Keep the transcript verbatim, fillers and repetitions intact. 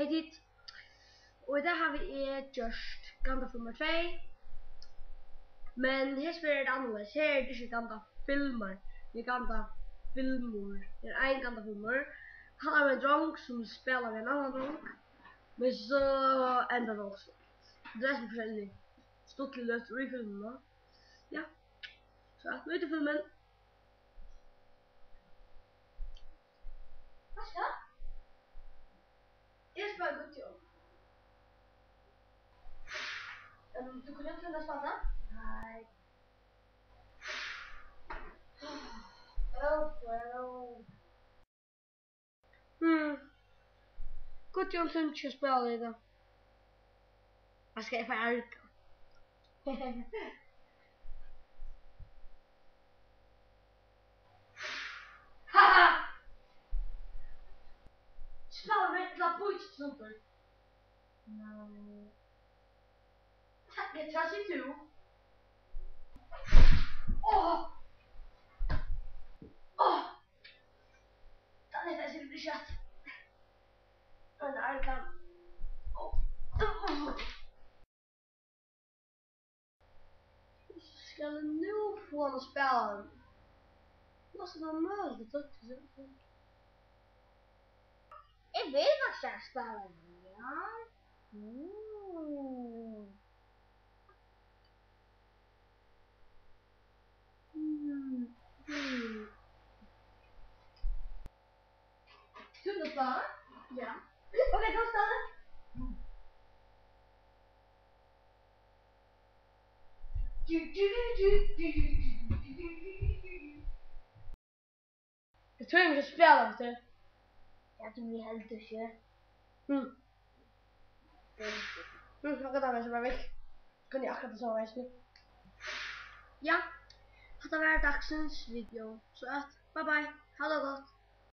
Hey tit. Og í dag havi eg gjørt Gandalf nummar tvey. Men hesa ferð er tað annarleiðis. Her er tað ikki Gandalf-filmar, men Gandalf-filmur. Tað er ein Gandalf-filmur. Hann er ein drong sum spælir við ein annan drong. Men so endar tað okkum. Tað er so forskelligt. Stuttligt løtur í filmuna. Ja. So at njóta filmin. Hvat skal? Eg spæli Gudjon. Ehm, tú kundi ikki roynt at spæla? Nei. Oh, well. Hmm. Gudjon tímir ikki at spæla í dag. Hvat skal eg fara at arga? Haha! Spæla við illa bítt sundur. Nei. Tað, tað sigur tú. Áh! Áh! Tað er tað, sum blir skjótt. Men eg kann. Áh! Skal eg nú fáa hann at spæla við meg? Hvussu er tað møguligt, at eg tók tað? Eg vil faktiskt ikki spæla við hann. Mm. Mm. Mm. Skulu vit spæla? Ja. Ok, kom spæla. Eg tími ikki at spæla við teg. Ja, tú heldur ikki. Hm. Hm, akkurát, tað var so bara vekk. Kann eg akkurát tað sama eisini. Ja, hatta var dagsins video. So at, bye bye, ha tað gott.